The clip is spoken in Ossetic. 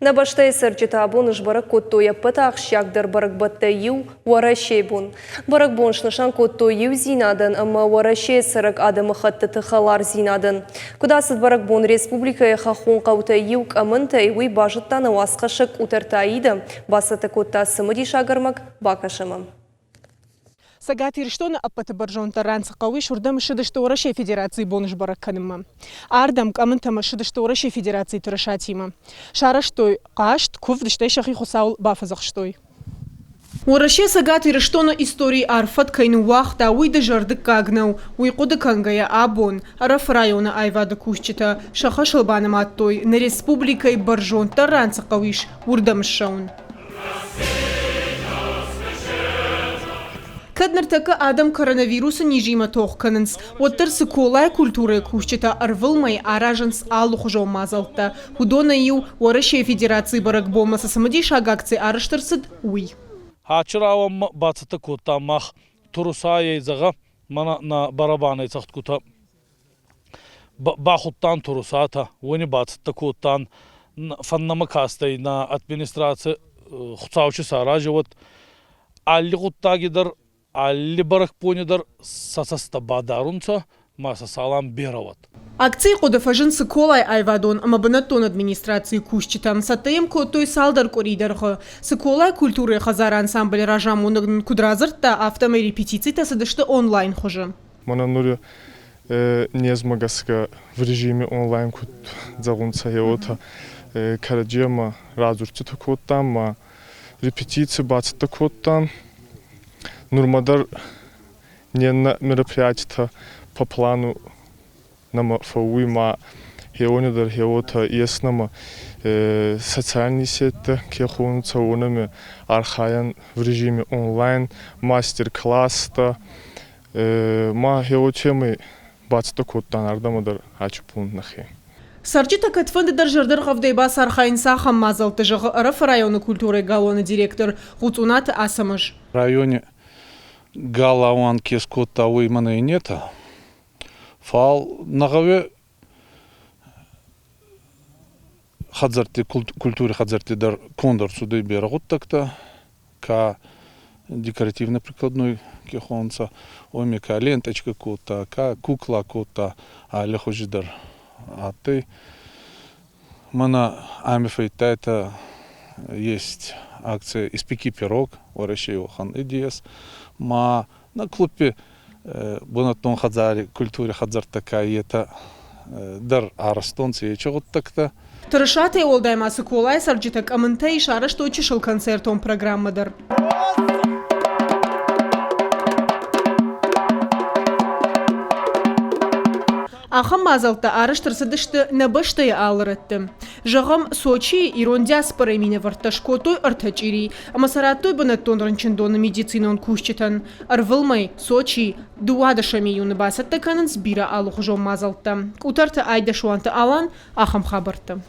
Нӕ бӕстӕйы цӕрджытӕ абон сбӕрӕг кодтой ӕппӕты ахсджиагдӕр бӕрӕгбӕттӕй иу – Уӕрӕсейы бон. Бӕрӕгбон снысан кодтой иудзинадӕн ӕмӕ Уӕрӕсейы цӕрӕг адӕмыхӕттыты хӕлардзинадӕн. Куыд ацыд бӕрӕгбон республикӕйы хӕххон хъӕутӕй иу Къӕмынтӕй, уый базыдта нӕ уацхӕссӕг Къутӕрты Аидӕ, бацӕттӕ кодта цымыдисаг ӕрмӕг, бакӕсӕм ӕм. Цӕгат Ирыстоны ӕппӕты бӕрзонддӕр ран цы хъӕу ис, уырдӕм ссыдысты Уӕрӕсейы Федерацийы бон сбӕрӕг кӕнынмӕ. Ардӕм, Къӕмынтӕм ссыдысты Уӕрӕсейы Федерацийы тырысатимӕ. Сарӕзтой хъазт, куывд, стӕй сӕхи Хуыцауыл бафӕдзӕхстой. Уӕрӕсе Цӕгат Ирыстоны историйы арф фӕд кӕй ныууагъта, уый дызӕрдыггаг нӕу. Уый хъуыды кӕнгӕйӕ абон Ӕрӕфы районы аивады кусджытӕ сӕ хӕсыл банымадтой, нӕ республикӕйы бӕрзонддӕр ран цы хъӕу ис, уырдӕм ссӕуын. Кӕд ныртӕккӕ адӕм коронавирусы низимӕ тох кӕнынц, уӕддӕр Цыколайы культурӕйы кусджытӕ ӕрвылмӕй аразынц алыхуызон мадзӕлттӕ. Уыдонӕй иу Уӕрӕсейы Федерацийы бӕрӕгбонмӕ цы цымыдисаг акци арӕзт ӕрцыд, уый. Ачырауӕн бацӕттӕ кодтам мах Турусайӕй зӕгъӕ, мӕнӕ нӕ барабанӕй цӕгъдгутӕ бахудтан турусатӕ, уони бацӕттӕ кодтан, фӕннӕмӕ кастӕй нӕ администраци Хуцаучи сарази, уӕд алли гъуддаги дӕр, алли бӕрӕгбони дӕр сӕ цӕстӕ бадарунцӕ ма сӕ салам берӕ уӕд. Акцийы хъуыды фӕзынд Цыколайы аивадон ӕмӕ бынӕттон администрацийы кусджытӕм, цӕттӕ йӕм кодтой цалдӕр къуырийы дӕргъы. Цыколайы культурӕйы хӕдзары ансамблы разамонӕг нын куыд радзырдта, афтӕмӕй репетицитӕ цыдысты онлайн хуызы. Мӕнӕн нури незмӕ гӕсгӕ в режиме онлайн куд зӕгъунцӕ, уотӕ кӕрӕдземӕ радзурдтитӕ кодтам ма репетици бацӕттӕ кодтан. Нурмӕ дӕр не ннӕ мероприятитӕ по плану нӕмӕ фӕууй ма хеуони дӕр хеуотӕ ес нӕмӕ социальный сеттӕ ке хонунцӕ, уонӕми архайӕн в режиме онлайн, мастер-класстӕ, Ма хеуотемӕй бацӕттӕ кодтан ардӕмӕ дӕр ачупун нӕхе. Цӕрджытӕ кӕдфӕнды дӕр зӕрдӕргъӕвдӕй бацархайынц ахӕм мадзӕлтты, зӕгъы Ӕрӕфы районы культурӕйы галуаны директор Гъуцъунаты Ацӕмӕз. Райони галауан ке скодта, уой мӕнӕй нетӕ. Фал нӕ гъӕуе хӕдзӕртти, культури хӕдзӕртти дӕр конд ӕрцудӕй берӕ гъуддӕгтӕ, ка декоративно-прикладной ке хонунцӕ, уоми ка ленточкӕ кодта, ка кукла кодта, аллихузи дӕр адтӕй. Мӕнӕ ами фӕййидтайтӕ есть акция «Испеки пирог», Уӕрӕсей уӕхӕн идея Ма нӕ клубби бунӕттон хӕдзари, культури хӕдзӕрттӕ ка етӕ дӕр арӕзтонцӕ ечи гъуддӕгтӕ. Тырысатӕй уӕлдай ма Цыколайы цӕрджытӕ Къӕмынтӕй сарӕзтой чысыл концертон программӕ дӕр. Ахӕм мадзӕлттӕ арӕзт ӕрцыдысты нӕ бӕстӕйы алы рӕтты. Зӕгъӕм, Сочийы ирон диаспорӕйы минӕвӕрттӕ скодтой ӕртӕ чъири ӕмӕ сӕ радтой бынӕттон рынчындоны медицинон кусджытӕн. Ӕрвылмӕй Сочийы 12 июны бацӕттӕ кӕнынц бирӕ алыхуызон мадзӕлттӕ. Къутӕрты Айдӕсуанты Алан ахӕм хабӕрттӕ.